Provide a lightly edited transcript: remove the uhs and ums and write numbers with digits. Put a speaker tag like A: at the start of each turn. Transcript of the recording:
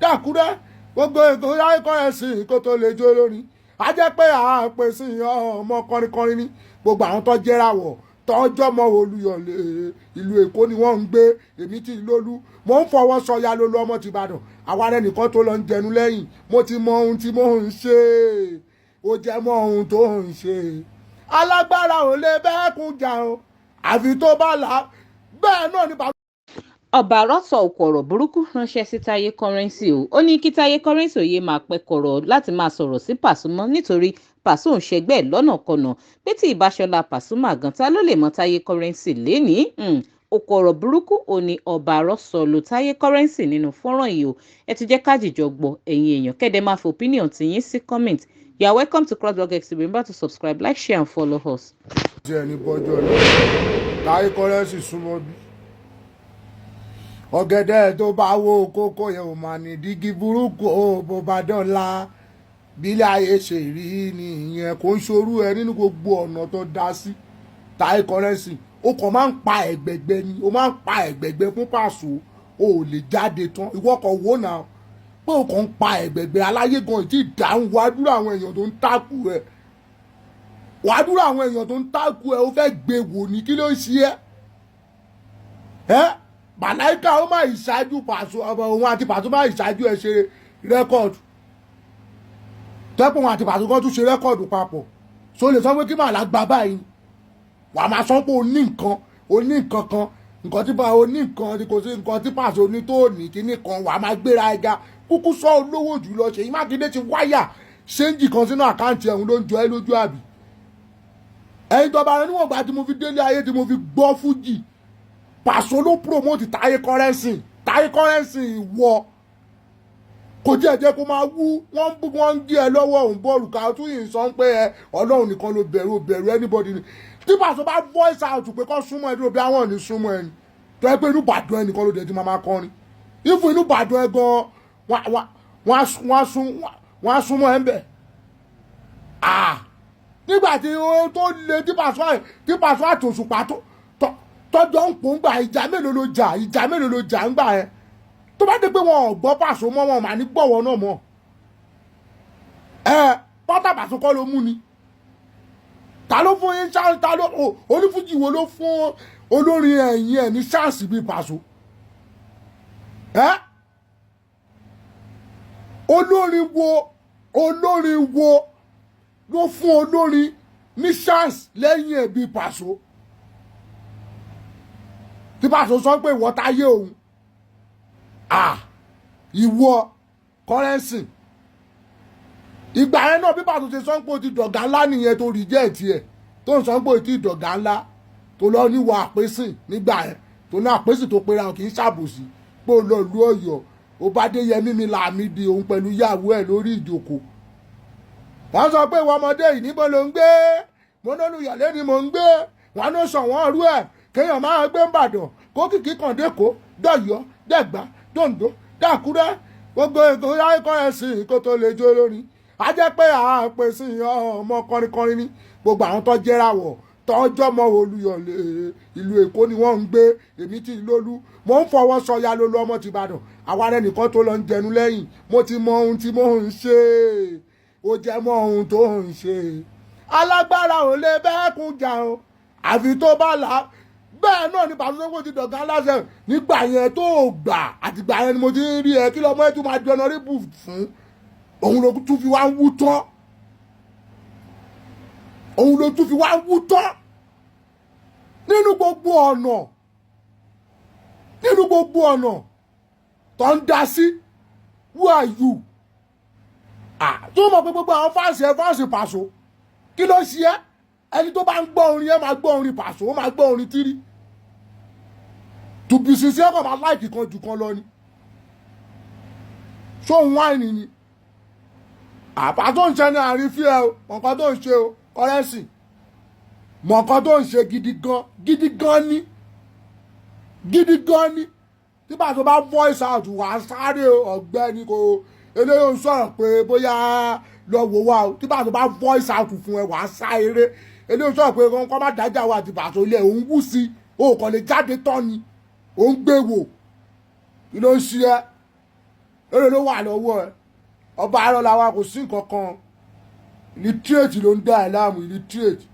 A: Dàkúrẹ́, gbogbo ètò láìkọ́ ẹ̀sìn kó tó lè jó lórí. A jẹ́ pé àpèsè ọmọ kọrinkọrin ní gbogbo àwọn tó jẹ́ràwọ̀ tọ́jọ́ mọ́ Olúyọ̀lé, ìlú Èkó ni wọ́n ń gbé. Èmi tí lólú mò ń fọwọ́ sọya lólú ọmọ ti Ìbàdàn. Àwa rẹ̀ nìkan tó lọ ń jẹnu lẹ́yìn. Mo ti mọ ohun tí mò ń ṣe, ó jẹ́ mọ ohun tó ń ṣe. Alágbára ò lè bẹ́ẹ̀kún jà o, àfi tó bá là á bẹ́ẹ̀ náà ní bàbá.
B: Ọ̀bàrọ̀ sọ òkú ọ̀rọ̀ burúkú ránṣẹ́ sí Taye Currency o. Ó ní kí Taye Currency òye máa pẹ́ kọ̀rọ̀ láti máa sọ̀rọ̀ sí Pasuma, nítorí Paso ń ṣẹgbẹ́ ẹ̀ lọ́nàkọnà, pé tí ìbáṣọlá Pasuma gan, ta ló lè mọ Taye Currency lénìí? Òkú ọ̀rọ̀ burúkú ò ní Ọ̀bàrọ̀ sọ lò Taye Currency nínú fọ́nrán yìí o. Ẹ ti jẹ́ ká jìjọ gbọ́, ẹ̀yin èèyàn, kẹ́dẹ̀ máa fi opinion tiyín sí comment. You are welcome to CrossBlog XT. Remember to subscribe, like, share and follow us.
A: Ṣe ẹni bọ́jọ́ ni Taye Currency súnmọ́ bí ọ̀gẹ̀dẹ̀ tó bá wó kókó yẹn ò mà ní dígí burúkú ó, bó bá dọ̀la bílẹ̀ ayé ṣe rí nìyẹn. Kò ń ṣorú ẹ nínú gbogbo ọ̀nà tó dá sí Taye Currency. Ó kàn máa ń pa ẹ̀gbẹ̀gbẹ́ ni, ó máa ń pa ẹ̀gbẹ̀gbẹ́ fún Paso. O ò lè jáde tán. Ìwọ kan wò náà pé ó kàn ń pa ẹ̀gbẹ̀gbẹ́ aláyé gan ìtì ìdáhùn. Wàá dúró àwọn èèyàn tó ń tákù ẹ̀, wàá dúró àwọn èèyàn tó ń tákù ẹ̀. Ó fẹ́ gbé wò ní kí ló ń ṣe ẹ́ ẹ́ Màláìka ó má ìṣáájú Paso, òun àti Paso má ìṣáájú ẹ̀ ṣe record tẹ́pọ̀. Òun àti Paso kan tún ṣe record papọ̀. So lè sọ pé kí màlá gba báyìí, wà á máa sọ pé o ní nǹkan, o ní nǹkan kan, nǹkan tí bá o ní nǹkan, kò sí nǹkan tí Paso ní tó ní kíní kan. Wà á máa gbéra ẹga kúkú sọ olówó jùlọ. Ṣèyí Mákindé ti wáyà change kan sínú account ẹ̀hún ló ń jọ ẹ́ lójú, àbí? Ẹ̀yin tó bá rẹ níwọ̀n gbà tí mo fi délé ayé, tí mo fi gbọ́ fújì, Paso ló promote Taye Currency. Taye Currency, ìwọ kò jẹ́ jẹ́ kó máa wú. Wọ́n ń bú, wọ́n ń gé ẹ lọ́wọ́, òun bọ́ọ̀lù ká tún yìí sọ pé ẹ Ọlọ́run nìkan ló bẹ̀rù, ó bẹ̀rù anybody ni. Tí Paso bá voice out pé kó súnmọ́ ẹ dúró, bí àwọn ò ní súnmọ́ ẹ ni. Tó yẹ pé inú Ìbàdàn ẹ nìkan ló dé tí máa kọrin ìfún inú Ìbàdàn ẹ gan, wọ́n á súnmọ́ ẹ ń bẹ̀. Nígbà tí ó tó le, tí Paso àtòṣùpá tó tọ́jọ́ ń pò ń gbà, ìjà mélòó ló jà? Ìjà mélòó ló jà ń gbà ẹ? Tó bá dé pé wọn ò gbọ́ Paso mọ́, wọn mà ní gbọ̀wọ́ náà mọ́ ẹ. Pátá Paso kọ́ ló mú ni. Ta ló fún yín chance? Ta ló onífújì wo ló fún olórin ẹ̀yìn ẹ̀ ní chance bíi Paso ẹ? Olórin wo, olórin wo ló fún olórin ní chance lẹ́yìn ẹ̀ bíi Paso, tí Paso sọ pé ìwọ táyé òun, ah, ìwọ Currency? Ìgbà yẹn náà, bí Paso ṣe sọ pé o ti dọ̀gá ńlá nìyẹn, tó reject ẹ̀, tó ń sọ pé o ti dọ̀gá ńlá, tó lọ níwọ̀ àpèsìn nígbà yẹn, tó ní àpèsìn tó pera kì í ṣàbòsí, pé o lọ lu Ọ̀yọ́, o bá dé Yẹmí mi Làmídì, òun pẹ̀lú ìyàwó ẹ̀ lórí ìjókòó. Wọ́n sọ pé ìwọ ọmọdé yìí, níbo ló ń gbé? Mo lólùyọ̀lé ni mò ń gbé. Wọ́n ló sọ wọ́n rú ẹ̀ kéèyàn máa gbé ń bàdàn kó kìkì kàn dẹ́kọ̀ dọ̀yọ́ dẹ̀gbá dòǹdó dàkúrẹ́, gbogbo ètò láìkọ́ ẹ̀sìn kó tó lè jó lórí. A jẹ́ pé àpèsè ọmọ kọrinkọrin ní gbogbo àwọn tó jẹ́ràwọ̀ tọ́jọ́ mọ́ Olúyọ̀lé, ìlú Èkó ni wọ́n ń gbé. Èmi tí lólú mò ń fọwọ́ sọya lólú ọmọ ti Ìbàdàn. Àwa rẹ̀ nìkan tó lọ ń jẹnu lẹ́yìn. Mo ti mọ ohun tí mò ń ṣe, ó jẹ́ mọ ohun tó ń ṣe. Alágbára ò lè bẹ́ẹ̀kún jà o, àfi tó bá là á bẹ́ẹ̀ náà ni. Paso sọ́kò ti dọ̀gá láṣẹ nígbà yẹn tó gbà. Àtìgbà yẹn ni mo ti ń rí ẹ. Kí lọ́mọ ẹ tún máa di honourable fún? Òun ló tún fi wá ń wú tán, òun ló tún fi wá ń wú tán nínú gbogbo ọ̀nà, nínú gbogbo ọ̀nà tó ń dá sí. Who are you? Ah, tó mọ̀ pé gbogbo àwọn fans ẹ, fans Paso, kí ló ṣe ẹ́? Ẹni tó bá ń gbọ́ orin ẹ máa gbọ́ orin Paso, ó máa gbọ́ orin tírí. To be sincere, kò máa like kan jù kan lọ ni. Ṣóun wáìnì ni àbá tó ń ṣe ní àrífín ẹ o. Mọ̀ nǹkan tó ń ṣe o, Currency. Mọ̀ nǹkan tó ń ṣe gidi gan, gidi gan ni, gidi gan ni. Tí Paso bá voice out, wà á sáré o. Ọ̀gbẹ́ni kò eléyìí ń sọ̀rọ̀ pé bóyá lọ wò wá o. Tí Paso bá voice out fún ẹ, wà á sá eré. Eléyìí ń sọ̀rọ̀ pé kọ́ má dájà wa àti Paso ilé òun wú sí o, kàn lè jáde tán ni òun gbé wò. Kí ló ń ṣe ẹ́? Èló ló wà lọ́wọ́ ẹ? Ọba arọ làwa, kò sí nǹkan kan. Illiterate ló ń dá ẹ láàmú, illiterate.